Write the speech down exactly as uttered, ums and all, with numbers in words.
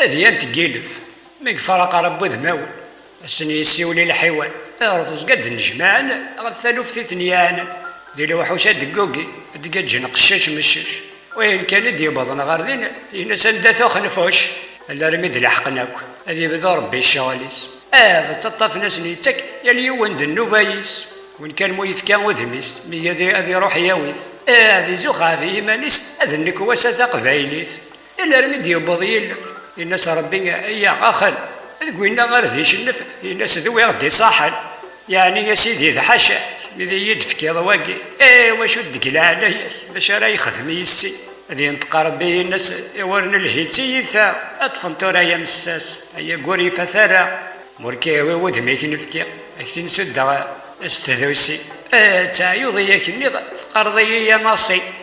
Tadyant n yilef, mi yefreq Ṛebbi udmawen, ad sen-yessiwel i lḥiwan, ɣer teẓga d-nnejmaɛen ɣef taluft i ten-yeɛnan. Di lewḥuc ad d-ggugin, ad d-gaǧǧen qeccac meccac. Wayen kan i d-yewwḍen ɣer din, yenna-s anda-t uxenfuc, alarmi d-laḥqen akk, ad yebdu Ṛebbi ccɣel-is. Ah, d ttaṭṭafen-asen yettak yal yiwen d nnuba-is. Win kan mu yefka udem-is, mi ad, ad iruḥ yawi-t. Ah, ad izux ɣef yiman-is, ad nnekwas a taqbaylit. Alarmi d-yewweḍ yilef, yenna-s Ṛebbi, ayya, axel. Deg winna ar d icennef, yenna-s d wi ɣ-d-iṣaḥen. Yeɛni a Sidi d ḥaca, mi d iyi-d-tefkiḍ wagi. Eh, wacu deg leɛnaya-k, d acu ara yexdem yis-i? Ad yenṭeq Ṛebbi, yenna-s, i wer nelhi d tiyita, ad ṭṭfen tura ya messas, ay aggur yifat ara. Murka yawi wudem-ik nefki, ak-t-in-suddeɣ s tdusi. Eh, d taɛyuḍ i ak-nniɣ, teqqareḍ-iyi ya Maṣi.